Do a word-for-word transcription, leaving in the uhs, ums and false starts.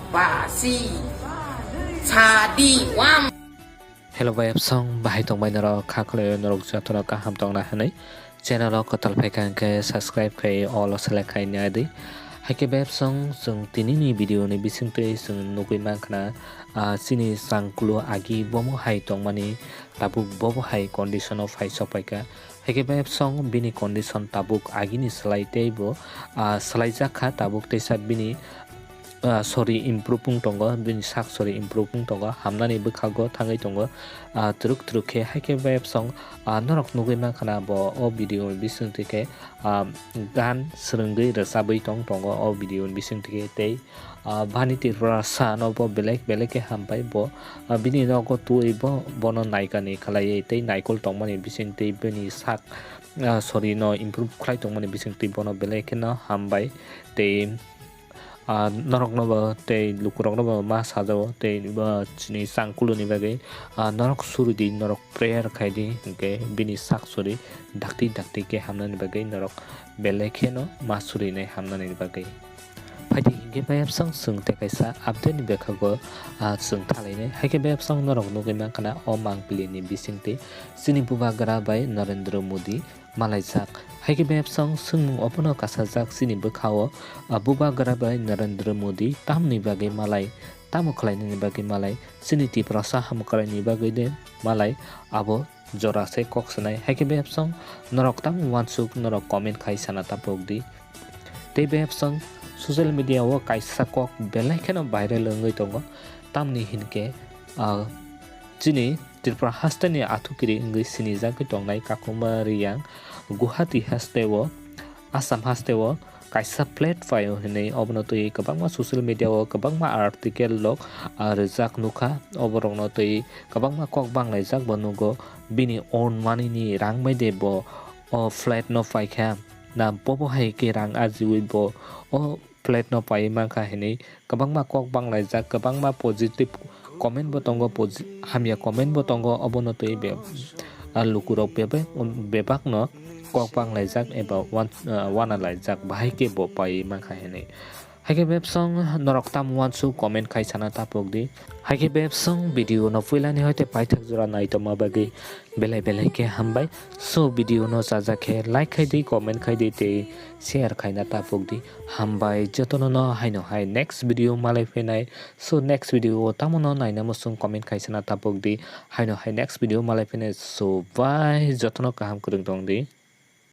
Ba si sa di wam. Hello bai apsong, bahai tongbai norok, kha khwlai norok jotono kaham tongna hwnwi channel o kwtal phaikha hwnkhe subscribe khai all o select khai nai di. Haikhe bai apsong chwng tinini video ni bisingtwi chwng nugwi mankha na, ah, chini changkulu agi bomo hai tongmani tabuk bobo hai condition o phai sok phaikha. Haikhe bai apsong bini condition tabuk agini slai teibo, ah, swlaijak kha tabuk teisa bini ah, sori improve wng tongo, bini sak sori improve wng tongo, hamnani bwkhago thangwi tongo, ah, twrwk twrwk khe. Haikhe bai apsong, ah, norok nugwi mankha na bo o video ni bisingtwi khe, ah, gan swrwngwi rwchabwi tong tongo o video ni bisingtwi khe tei, ah, bani Tripura sa no bo belek belek khe hambai bo, ah, bini nogo twiwi bo bono naikani khlaiwi tei naikol tongmani bisingtwi bini sak, ah, sori no improve khlai tongmani bisingtwi bono belek kheno hambai tei Ah, norokno bo tei lukurokno bo ma sajao tei bo chini changkuluni bagwi, ah, norok suri di, norok prayer khai di, hinkhe bini sak suri dakti dakti khe hamnani bagwi norok belai kheno ma surinai hamnani bagwi. Phaidi hinkhe bayapsong chwng tei kaisa update ni bwkhago, ah, chwng thalainai. Haikhe bayapsong norok nugwi mankha na o mangpili ni bisingtwi chini bubagra bai Narendra Modi malaijak. Haikhe bayapsong swngmung obono kasajak chini bwkhao, ah, bubagra bai Narendra Modi tamni bagwi malai, tamo khlainani bagwi malai, chini Tiprasa hamkraini bagwi de malai, abo jora se kok sanai. Haikhe bayapsong norok tamo uansuk norok comment khai sana tapok di. Tei bayapsong social media o kaisa kok belai kheno viral wngwi tongo, tamni hinkhe, ah, chini Tripura hasteni athukiri wngwi sinijagwi tongnai Kakuma Riyang Guwahati hasteo, Assam hasteo kaisa flat phaio hinwi obono twi kwbangma social media o kwbangma article rok, ah, rijak nukha. Oborokno twi kwbangma kok banglaijak bo nugo. Bini own money ni rang bai de bo o flat no phaikha na bobo hai khe rang arjiwi bo o flat no paiwi mankha hinwi kwbangma kok banglaijak, kwbangma positive comment bo tongo, posi-, hamya comment bo tongo, obono twi be-, ah, lukurok bebak, bebakno kok banglaijak eba wan-, ah, wanalaijak, bahai khe bo paiwi mankha hinwi. Haikhe bayapsong norok tamo uansuk comment khai sana tapok di. Haikhe bayapsong video no puilani hoite paithak jora naitoma bagwi belai belai khe hambai. So video no chajak khe like khai di, comment khai di tei share khaina tapok di. Hambai jotono no haino hai next video malai phainai. So next video o tamo no naina muchung comment khai sana tapok di. Haino hai next video malai phainai. So bye, jotono kaham kwrwng tong di.